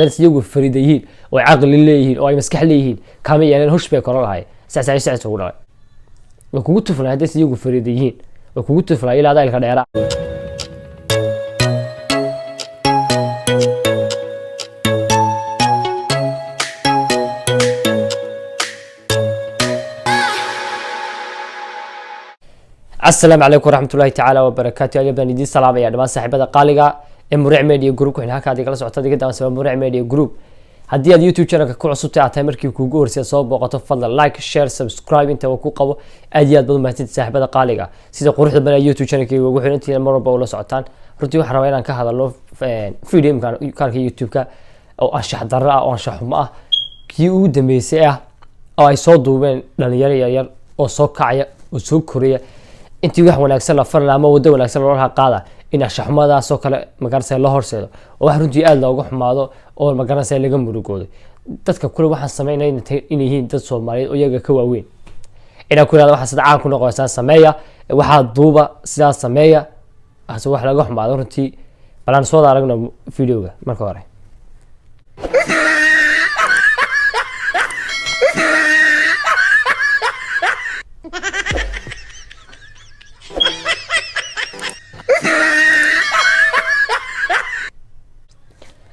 Haddana iyagu fariida yihiin oo ay caqli leeyihiin oo ay maskax leeyihiin, kaama yeeleen, hush bay koran lahaayeen. Sac sac ugu dhalay way kugu tuflay. Haddayse iyagu fariida yihiin way kugu tuflay ilaa adaa ilka dheera. Asalaamu calaykum waraxmatullahi tacaala wabarakaatu. Aad baan idiin salaamaya dhammaan saaxiibada qaaliga ee Muric Media Group. Ku halka aad igala socoto adiga daawansa Muric Media Group. Haddii aad YouTube channelka ku cusubtay, aad tahay markii kuugu horeysay soo booqato, fadlan like, share, subscribe inta ku qabo. Aad iyo aad baad umahadsantahay saaxiibada qaaliga sida quruxda badan YouTube channelkayga ugu xirantihiin, mar walba ula socotaan. Runtii waxaan rabaa inaan ka hadalno video kaarka YouTube-ka oo anshax darro ah oo anshax xumo ah, kii ugu dambeysay ah oo ay soo duubeen dhalinyaro yaryar oo soo kacaya oo soo koraya. Intii wax wanaagsan la fari lahaa ama waddo wanaagsan loola qaada, in anshaxumadaasoo kale magaranaysa la horseedo oo wax runtii aada looga xumaado oo magaranaysa laga murugooday. Dadka kule waxaan sameynaya inay yihiin dad Soomaaliyeed oo iyaga ka waaweyn, inaan ku ihahdo waxaa sida caan ku noqoysaan sameeya, waxaa duuba sidaas sameeya, hase wax laga xumaado runtii. Balaan soo wada aragno videoga marka hore.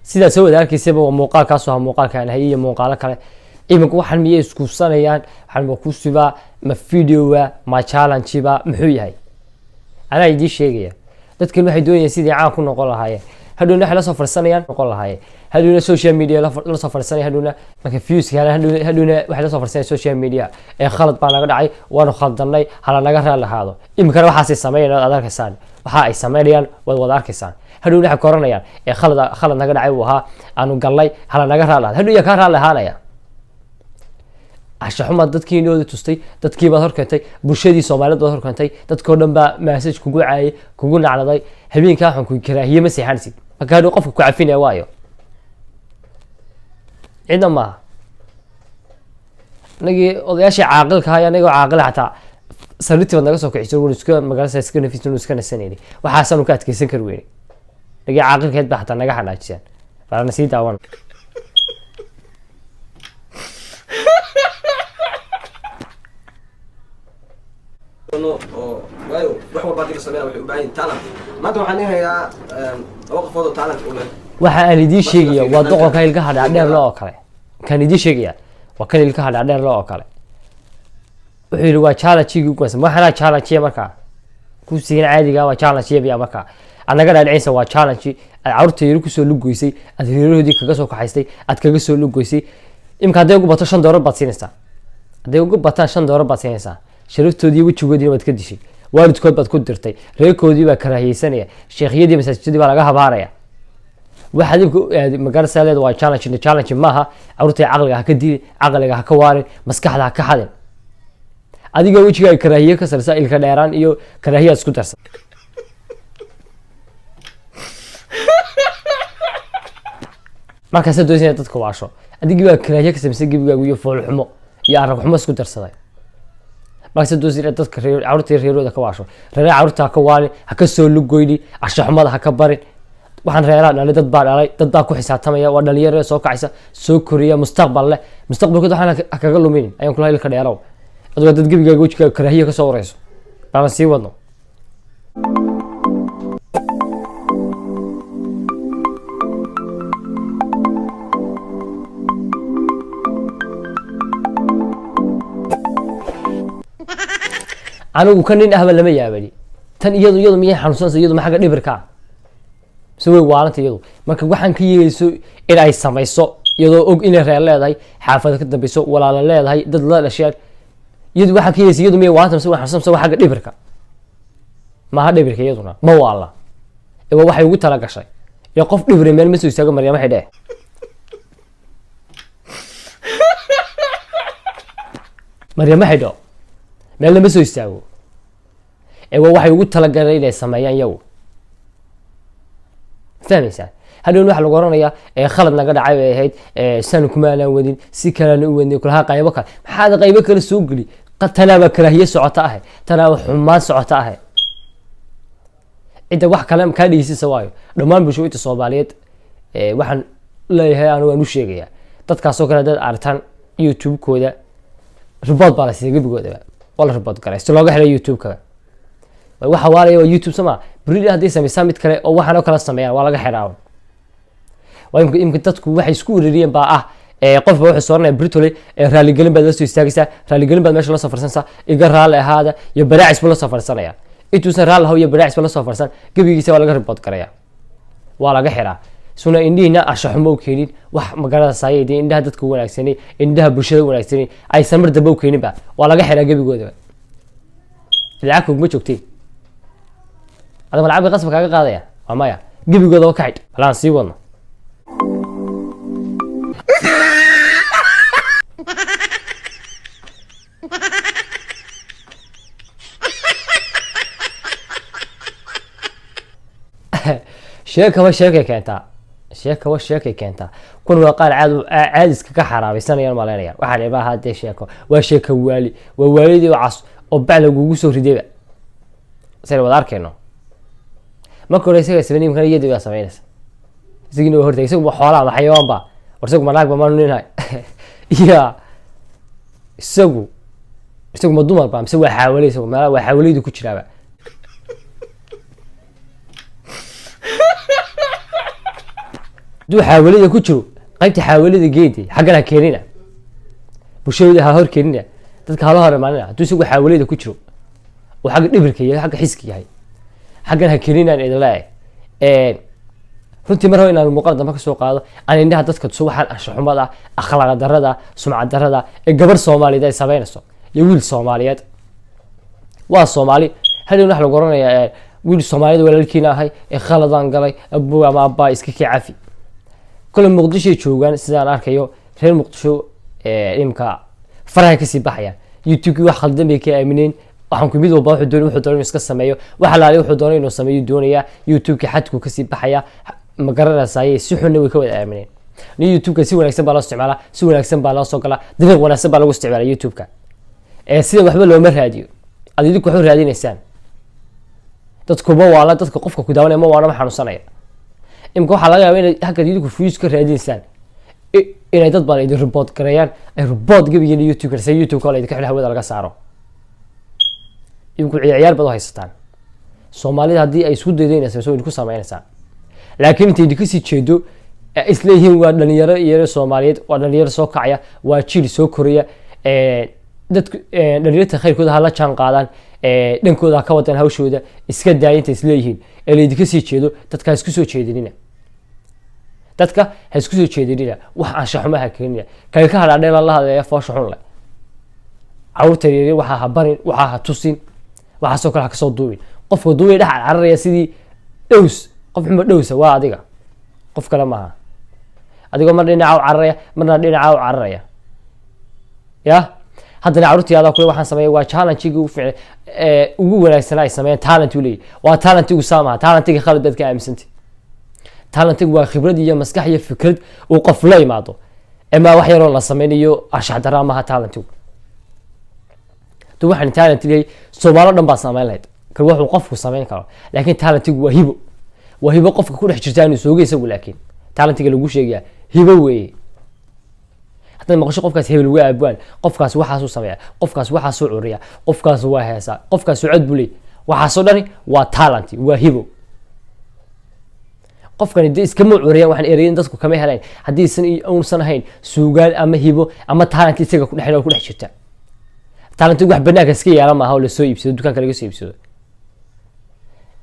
Sidaa soo wada arkaysaba, waa muuqaalkaas ahaa muuqaalka aan hayay iyo muuqaalo kale. Iminka waxaan miyay iskuusanayaan? Waxaan ma kusibaa, ma videowa, ma challenge-ba, muxuu yahay? Anaa idiin sheegaya. Dadkan waxay doonayaan sidii caan ku noqon lahaayeen. Hadhowna waxay lasoo fadhiisanayaan noqon lahaayeen, hadhowna social media la soo fadhiisanaya, hadhowna marka views helaan, hadhowna waxay lasoo fadhiisanayaan social media ee khalad baa naga dhacay, waanu khaldanay, hala naga raali lahaado. Iminkana waxaasay sameynayaan, waad arkaysaan waxa ay sameynayaan, waad wada arkaysaan. Hadhowna waxay koranayaan ee khalad naga dhacay uu ahaa, aanu gallay, hala naga raali lahaado. Hadhow yaa kaa raali lahaanaya? Anshaxumaad dadkii inooda tustay, dadkii baad horkeentay, bulshadii Soomaaliyeed baad horkeentay, dadkoo dhan baa message kugu caayay, kugu nacladay. Habeenkaa waxaan ku karaahiye ma seexanaysid. Marka hadhow qofka ku cafinaya waayo cidna maaha. Anagii odayaashii caaqilka ahay, anagoo caaqila xataa sariirtii baad naga soo kiciso, wan iska magaalada iska nafis iska nasanayni, waxaasaanu ka adkeysan kari weynay. Anagii caaqilkeed baa xataa naga xanaajisaan. Balana sii daawan. Oo waayo wax walba hadii la sameynaa waxay u baahan yihiin talent. Maanta waxaan hayaa laba qofood oo talent u leh. Waxa aan idiin sheegaya waa doqonka ilkaha dhaadheer lo oo kale. Kan idiin sheegaya waa kan ilkaha dhaadheer lo oo kale. Wuxuu yidhi waa challenge-gii ugu wanaagsan. Waxaana challenge markaa kursigan caadiga waa challenge biya. Markaa aad naga dhaadhicinaysa waa challenge aad carruurta yaro kusoo lugoysay, aad reerahoodii kaga soo kaxaystay, aad kaga soo lugoysay. Imika hadday ugu bato $5 baad siinaysaa, hadday ugu bataan $5 baad siinaysaa. Sharaftoodii wejigoodiina waad ka dishay, waalidkood baad ku dirtay, reerkoodii baa karaahiyeysanaya, sheekhyadii masaajidadii baa laga habaaraya. Waxaad imka magarasa leeda waa challenge. Challenge maaha. Carruurta caqliga ha ka dilin, caqliga ha ka waarin, maskaxda ha ka xadin. Adiga wejiga ay karaahiye ka sarsa, ilka dheeraan iyo karaahiyaad isku darsan. Markaasa doonaysa inaad dadka waasho. Adigii baa karaahiye ka samaysan gebigaagu iyo foolxumo iyo arag xumo isku darsaday. Markaasa doonaysa inaad dadka reer carruurta reerooda ka waasho. Reeraha carruurta ha ka waalin, ha ka soo lugoyni, anshaxumada ha ka barin. Waxaan reeraha dhalay, dad baa dhalay, dad baa ku xisaabtamaya. Waa dhalinyaro soo kacaysa, soo koriya, mustaqbal leh. Mustaqbalkooda waxaan ha kaga luminin ayaan kula. Ilka dheerow, adigoo dad gebigaaga wejigaaga karaahiye ka soo wareyso. Baana sii wadno. Anigu ka nin ahba lama yaabani. Tan iyadu miyay xanuunsanaysa? Iyadu ma xagga dhibirka ah mise way waalanta iyadu? Marka waxaan ka yeelayso in ay samayso iyadoo og inay reer leedahay, xaafada ka dambeyso, walaala leedahay, dad la dhasheen, iyadu waxaan ka yeelaysa, iyadu miyay waalanta mise way xanuunsan mise waa xagga dhibirka? Maaha dhibirka, iyaduna ma waala ee waa waxay ugu tala gashay. Iyo qof dhibire meel ma soo istaago. Maryam waxay dheh Maryam waxay meel lama soo istaago ee waa waxay ugu talagaleen inay sameeyaan iyagu. Fahmaysaan? Hadhown waxaa lagu oranayaa ee khalad naga dhacay bay ahayd, san kumaanaan wadin, si kaleana u wadin kulaha qaybo kale. Maxaad qaybo kale soo geli? Tanaaba karaahiye socota ahe, tanaaba xumaan socota ahe. Cidda wax kale kaa dhegeysisa waayo dhammaan bulshooyinka Soomaaliyeed. Waxaan Leeyahay anigu waan u sheegayaa dadkaasoo kale, haddaad aragtaan YouTube-kooda, report baa la siiyay gebigoodaba, waa la report garay si looga xidhay YouTube-ka. Waxa waalaya waa YouTube sama beri hadday samaysaa mid kale oo waxaan oo kale sameeyaan, waa laga xidhaa. Waa imka dadku waxay isku ururiyeen baa ah qofba wuxuu sooranaya britole, raaligelin baad la soo istaagaysaa, raaligelin baad meesha la soo farsanaysaa, iga raalli ahaada iyo baraacis buu la soo farsanaya. Intuusan raalli ahaw iyo baraacis ba la soo farsan, gebigiisa waa laga report garaya, waa laga xiraa. Suna indhihiina anshaxumo u keenin, wax magaranaysaayay dee indhaha dadka u wanaagsanay, indhaha bulshada u wanaagsanay aysan mar dambe u keeninba, waa laga xiraa gebigoodaba. Lacag kuguma joogteen, adama lacag bay qasab kaaga qaadaya? Waa maya, gebigoodaba ka xidh. Balaan sii wadno. Sheekaba sheekay keentaa, sheekaba sheekay keentaa. Kun waa qaar caad caadi iskaga xaraabaysanayaan malaynaya. Waxaan ibaa hadee sheeko waa sheeka waali, waa waalidii oo cas oo bac lagugu soo ridayba, sayna wada arkayno. Marka hore isaga sameyn, imkana iyadii baa samaynaysa, isagiina waa hortay. Isagu ma xoolaa ma xayawaan ba? War isagu ma naag ba ma ninahay ya? Isagu ma dumar ba mise waa xaawaley? Isagu meelaha waa xaawaleydu ku jiraaba. Hadduu xaawalida ku jiro, qaybta xaawalida geedi, xaggan ha keenina, bulshadooda ha hor keenina, dadka hala hor imaanina. Hadduu isagu xaawalida ku jiro oo xagga dhibirka yahay, xagga xiska yahay, xaggan ha keeninaan idin leeyahay. Runtii mar hore inaan muuqaal dambe kasoo qaado, aan indhaha dadka tuso waxaan anshaxumada, akhlaaq darrada, sumcad darrada ee gabar Soomaaliyeed ay samaynayso iyo wiil Soomaaliyeed. Waa Soomaali. Hadhow waxa lagu oranayaa wiil Soomaaliyeed walaalkiina ahay ee khaladaan galay, abu ama abbaa iska kii cafi. Kole Muqdishoay joogaan sidaan arkayo, reer Muqdisho imka faraha kasii baxayaan. YouTube-kii wax khaldan bay ka aamineen. Waxaan ku mid walba wuxuu doonay inuu iska sameeyo, wax alaali wuxuu doonay inuu sameeyo doonayaa. YouTube-kii xadkuu kasii baxaya, ma garanaysaye, si xunna way ka wada aamineen. Nin YouTube-ka si wanaagsan baa loo isticmaalaa, si wanaagsan baa loo soo galaa, dariiq wanaagsan baa lagu isticmaalaa YouTube-ka. Sida waxba looma raadiyo, aad idinku waxu raadinaysaan. Dadku ma waala, dadka qofka ku daawanaya ma waala, ma xanuunsanaya. Imka waxaa laga yaaba inay halkaad idinku views ka raadinaysaan inay dad badan idin report gareeyaan, ay report gebigeena YouTube se YouTube-ka la idinka xidho, hawada laga saaro. Idinku ciyaar baad u haysataan. Soomaalida haddii ay isku daydo inay sameyso, way idinku sameynaysaa, laakiin intay idinka sii jeedo isleeyihiin waa dhalinyaro iyo Soomaaliyeed, waa dhalinyaro soo kacaya, waa jiil soo koraya, dadku dhalinyarta khayrkooda ha la jaan qaadaan, dhankooda ha ka wadaan hawshooda, iska daaya intay isleeyihiin ee laydinka sii jeedo. Dadka ha isku soo jeedinina, dadka ha isku soo jeedinina, wax anshaxuma ha keenina. Kay ka hadhaadheen la hadlaya foosha xun leh, carruurta yaryar waxaa ha barin, waxaa ha tusin, waxaasoo kale ha kasoo duubin. Qofka duubay dhex cararaya sidii dhows, qof xuma dhowsa waa adiga, qof kale maaha. Adigoo mar dhinaca u cararaya, marna dhinaca u cararaya, ya haddana carruurtii adaa kule waxaan sameeyay waa challenge-gii ugu fiicnay ugu wanaagsanaa ay sameeyeen, talent uu leeyahy. Waa talentigu saa maha, talentiga khalad baad ka aaminsantay. Talentigu waa khibrad iyo maskax iyo fikrad uu qof la imaado, emaa wax yaroo la sameynayo anshax daraa maaha talentigu. Haduu waxaan talent leeyahay, Soomaalo dhan baa sameyn lahayd kal wuxuu qofku sameyn karo. Laakiin talentigu waa hibo, waa hibo qofka ku dhex jirta inuu sooga isagu. Laakiin talentiga lagu sheegaya hibo weeye. Haddaad maqasho qofkaas hebel waa abwaan, qofkaas waxaasuu sameeya, qofkaas waxaasuu curiya, qofkaas waa heesaa, qofkaas cod buu leeyahy, waxaasoo dhani waa talent, waa hibo. Qofkani dee iskama curiyaan, waxaan ereyin dadku kama heleen haddii uusan ahayn suugaan ama hibo ama talent isaga ku dhex ku dhex jirta. Talentigu wax banaanka iska yaala maaha oo lasoo iibsado, dukaanka laga soo iibsado,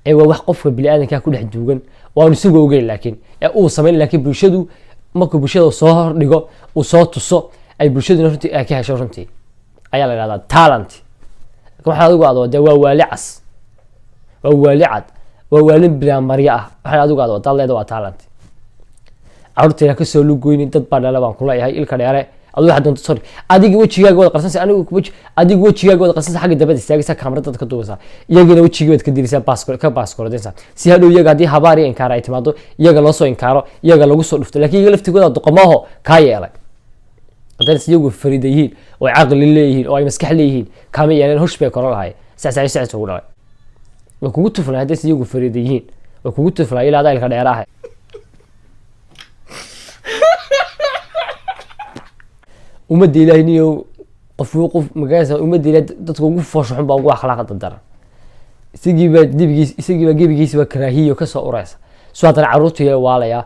ee waa wax qofka bini-aadanka ku dhex duugan, waanu isagu ogeyn laakiin ee uu samayn. Laakiin bulshadu markuu bulshada soo hordhigo, uu soo tuso, ay bulshaduna runtii ay ka hesho, runtii ayaa la yidhahdaa talent. Waxaan adigu aad wadaa waa waali cas, waa waali cad, waa waalin bilaamaryo ah. Waxaan adigu aad wadaad leeda waa talent. Carruurtayna kasoo lugoynin, dad baa dhala baan kuleeyahay. Ilka dheere, adigu waxaad doonto, sorry, adiga wejigaaga wada qarsanaysa, anigu weji, adiga wejigaaga wada qarsanaysa, xagga dabada istaagaysa, kaamarada ka duubaysaa, iyagina wejigii baad ka dilaysaa, baasko ka baaskorodaysaa, si hadhow iyaga haddii habaar iyo inkaar ay timaado, iyaga loo soo inkaaro, iyaga lagu soo dhufto. Laakiin iyaga laftigooda doqomaaho kaa yeelay. Haddana iyagu fariida yihiin oo ay caqli leeyihiin oo ay maskax leeyihiin, kaama yeeleen, hush bay koran lahay, sac sac ugu dhalay way kugu tuflay. Haddayse iyagu fariida yihiin, way kugu tuflay ilaa adaa ilka dheera ah. Ummadda Ilaahay niyo qof qof magaranaysa, ummadda Ilaahay dadka ugu foosha xun baa ugu akhlaaqda daran. Isagiibaa dibigiis, isagiibaa gebigiisiba karaahiyo kasoo ureysa. So haddana carruurtu yara waalaya,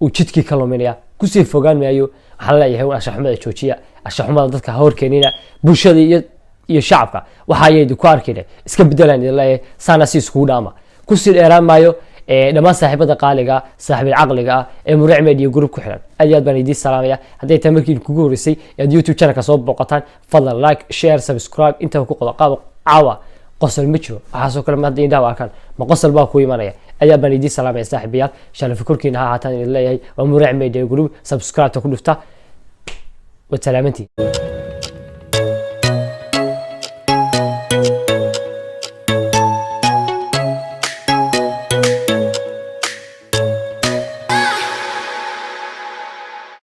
uu jidkii ka luminaya. Kusii fogaan maayo. Waxaan leeyahay un anshaxumada joojiya, anshaxumada dadka ha horkeenina, bulshada iyo shacabka waxa ayay idinku arkayna iska bedelaan idin leeyahay. Saana si iskugu dhaama. Kusii dheeraan maayo. Dhammaan saaxiibada qaaliga, saaxiibil caqliga ah ee Muric Media Group ku xiran, aad iyo aad baan idiin salaamaya. Hadday tahay markii kugu horreysay ee aad YouTube channelka soo booqataan, fadlan like, share, subscribe intaba ku qodo. Qaabo caawa qosol ma jiro, waxaasoo kale ma hadday indhaha arkaan ma qosol baa ku imanaya? Aad iyo aad baan idiin salaamaya saaxiibayaal. Sharafi korkiina ha ahaataan idin leeyahay. Waa Muric Media Group. Subscribe-ta ku dhufta. Waad salaamantiin.